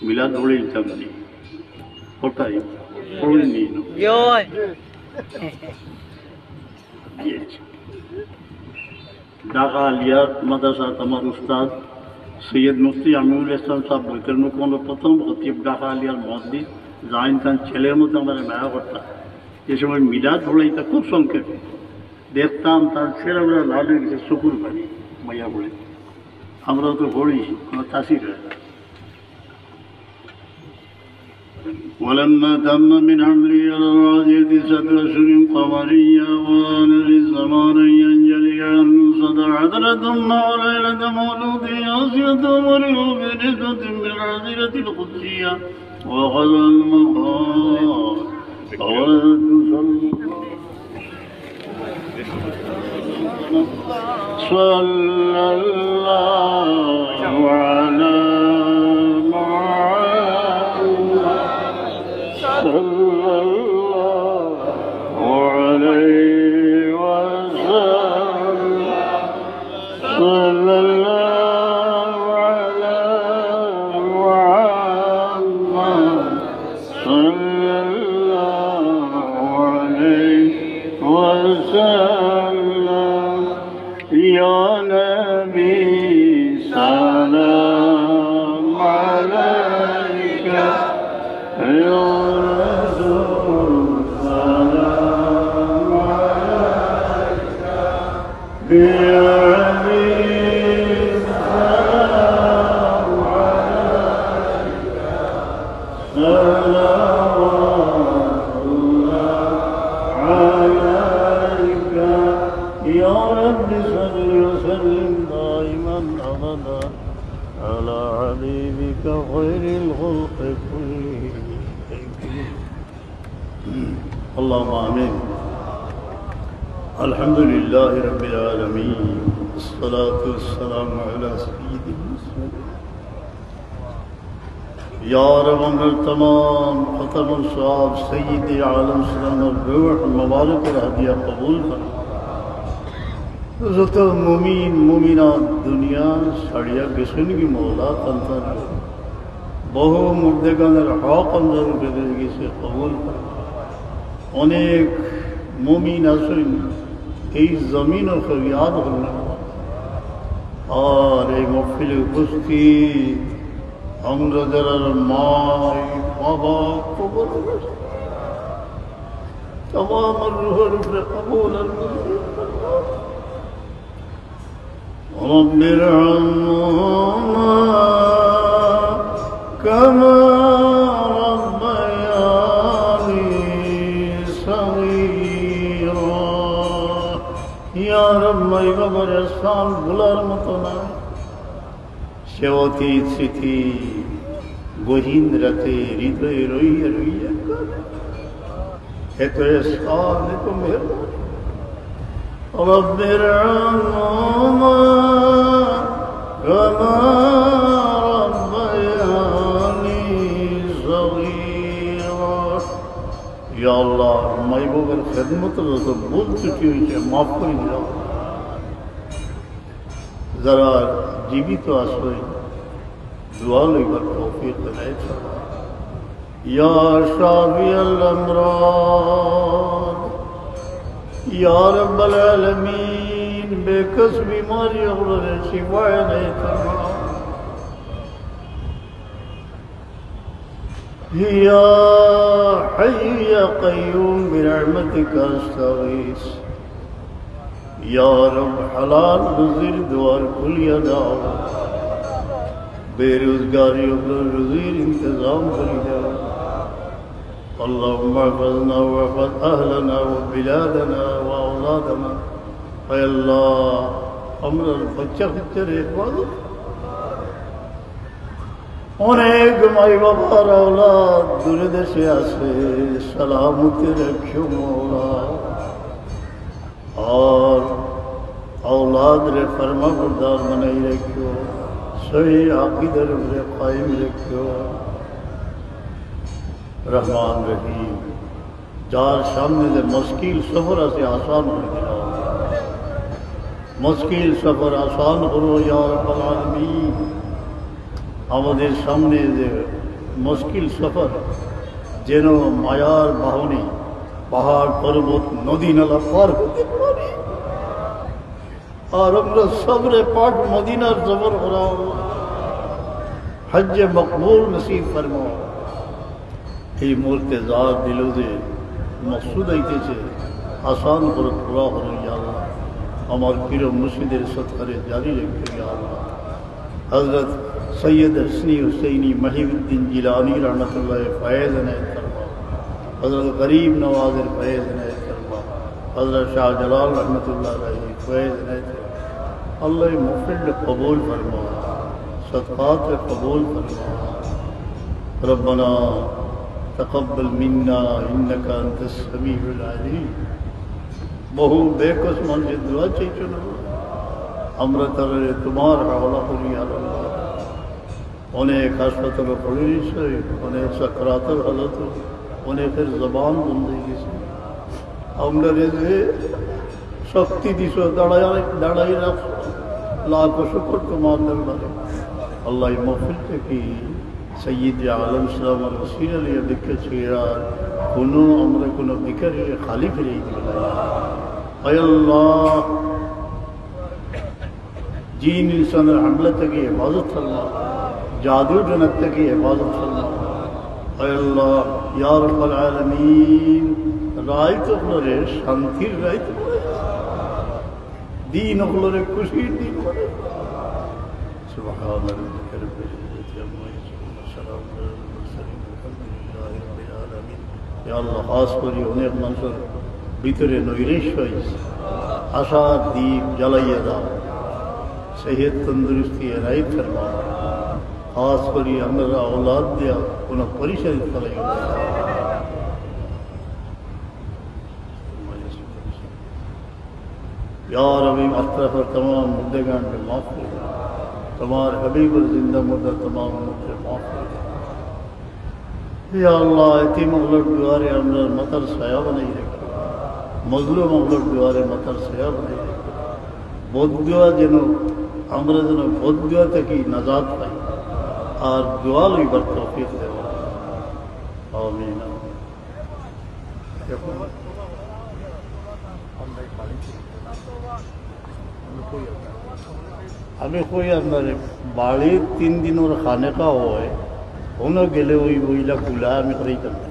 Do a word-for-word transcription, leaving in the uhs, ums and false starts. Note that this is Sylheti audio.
মিলাদ পড়াইতাম নি। কোথায়? পড়েনি। জয়। ঢাকা আলিয়ার মাদ্রাসাত আমার উস্তাদ সৈয়দ মুফতি আমিনুল ইসলাম সাহেব বলতেন, কোন প্রথম খতিব ঢাকা আলিয়ার মসজিদ, জাইন তান ছেলের মতো আমার মায়া করতা। যে সময় মিলাদ পড়াইতা খুব সংক্ষেপে, দেখতাম তার ছেলেগুলো লাল হয়ে গেছে, চকুর পানি, মায়া বলে। আমরাও তো পড়ি, কোনো তাসির হয় না। ولما تم من حمله على الراجح تسعة أشهر قمرية، وآن للزمان أن ينجلي عنه صدى حضرة المولى ليلة مولده، أصيبته مريم بنسبة من الحظيرة القدسية وقد المقام. أولد صلى صلى الله على محمد، صلى الله عليه وسلم، صلى الله على محمد، صلى الله عليه وسلم. يا نبي سلام عليك، يا رسول سلام عليك، يا حبيب سلام عليك، صلوات الله عليك. يا رب صل وسلم دائما أبدا على حبيبك خير الخلق كلهم. اللهم آمين. الحمد لله رب العالمين، والصلاة والسلام على سيد المرسلين. یا رب، আমরার তামাম খতমর সওয়াব সৈয়দে আলম সালামর রূহ মুবারকর হাদিয়া কবুল কর। যত মুমিন মুমিনাত দুনিয়া ছাড়িয়া গেছইন গি মওলা, তান তান বহু মুর্দেগানর হক আমরার উপরে রয়ে গেছে, কবুল কর। অনেক মুমিন আছইন এই জমিনো কেউ ইয়াদ করইন না। আর এই মহফিলে উপস্থিত আমরা যারার মা, বাবা কবরো গেছে, তামাম রুহর উপরে কবুল আর মঞ্জুর করো। رب ارحمهما كما ربياني صغيرا. ইয়া রব, মা বাবার এহসান ভুলার মতো না। সে অতীত স্মৃতি গহীন রাতে হৃদয়ে রইয়া রইয়া কাঁদে। এত এহসান, এত মেহেরবানি। رب ارحمهما كما ربياني صغيرا. ইয়া আল্লাহ, মা বাবার খেদমতে যত ভুল ত্রুটি অইছে, মাফ করি দিলাও। যারা জীবিত আছইন, দোয়া লইবার তৌফিক এনায়েত ফরমাও। ইয়া শাফিয়াল আমরাদ, ইয়া রাব্বাল আলামিন, বেকস বিমারি অকলরে শিফা এনায়েত ফরমাও। ইয়া হাইয়ু ইয়া কাইয়ুম বিরহমাতিকা আস্তাগীস। ইয়া রব, হালাল রুজির দুয়ার খুলিয়া দাও, বেরুজগারি অকলর রুজির ইন্তজাম করি দাও। اللهم احفظنا واحفظ أهلنا وبلادنا وأولادنا. আয় আল্লাহ, আমরার বাচ্চা কাচ্চারে হেফাজত। অনেক মা বাবার আওলাদ দূরে দেশে আছে, সালামতে রাখিও মওলা। আর আওলাদরে ফরমাবরদার বানাই রাখিও, সহি আকিদার উপরে কায়েম রাখিও। রহমান রহিম, যার সামনে যে মুশকিল সফর আছে, আসান করে দাও। মুশকিল সফর আসান করো, ইয়া রাব্বাল আলামিন। আমাদের সামনে যে মুশকিল সফর যেন মায়ার বাহনে পাহাড় পর্বত নদী নালা পার হতে পারি। আর আমরা সবরে পাক মদিনার সফর করাও, হজ্জে মকবুল নসিব ফরমাও। এই মুহূর্তে যার দিলো যে মকসুদ আইতেছে, আসান করো, পুরা করো, ইয়া আল্লাহ। আমার পীর মুর্শিদের সদকারে জারি রাখো, ইয়া আল্লাহ। হযরত সৈয়দ হসনি হুসেনি মহিউদ্দিন জিলানী রহমতুল্লাহ ফয়েজ এনায়েত ফরমাও। হযরত গরিব নওয়াজের ফয়েজ এনায়েত ফরমাও। হযরত শাহজালাল রহমতুল্লাহ আলাইহি ফয়েজ এনায়েত ফরমাও। আল্লাহ এই মাহফিল কবুল ফরমাও, সদকাত কবুল ফরমাও। ربنا تقبل منا إنك أنت السميع العليم। বহু বেকস মানুষে দোয়া চাইছইন, আমরা তারে তোমার হাওলা করি, ইয়া আল্লাহ। অনেক হাসপাতালো পড়ি রইছে, অনেক সাকরাতর হালত, অনেকের জবান বন্ধ হয়ে গেছে। আমরারে যে শক্তি দিছো, দাঁড়াই, দাঁড়াই রাখছো, লাখো শুকর তোমার দরবারে। আল্লাহ, এই মাহফিল থাকি সৈয়দ আলম সালামর ওসিলা লইয়া ভিক্ষা চাইয়ার, কোনো আমরা কোনো ভিখারিরে খালি ফিরাই দিও না। আয় আল্লাহ, জিন ইনসানের হামলা থাকি হেফাজত ফরমাও, জাদু টনার থাকি হেফাজত ফরমাও। আয় আল্লাহ, ইয়া রাব্বাল আলামিন, রাইত অকলরে শান্তির রাইত বানাইও, দিন অকলরে খুশির দিন বানাইও। سبحان ربك رب العزة عما يصفون وسلام على المرسلين والحمد لله رب العالمين। ইয়া আল্লাহ, খাস করি অনেক মানুষর ভিতরে নৈরাশ্য হয়েছে, আশার দীপ জ্বালাইয়া দাও, সেহত তন্দুরুস্তি এনায়েত ফরমাও। খাস করি আমরা আওলাদ দিয়া কোনো পরিশানি ফেলাইও না। یا ربی، اطرافر تمام مردگان تے معاف فرما۔ تمہار حبیب زندہ مردہ تمام امت تے معاف فرما۔ یا اللہ، یتیم اولاد دوارے اندر مطر سایہ بنائی رکھو۔ مظلوم اولاد دوارے مطر سایہ بنائی رکھو۔ بد دعا جنو، امر جنو بد دعا تکی نجات پائی۔ اور دعا لئی بر توفیق دے۔ آمین۔ আমি কই আপনারে, বাড়িত তিন দিনর খানেকা হয়, কোনো গেলে ওই বইলা কুলা আমি করাইতাম না।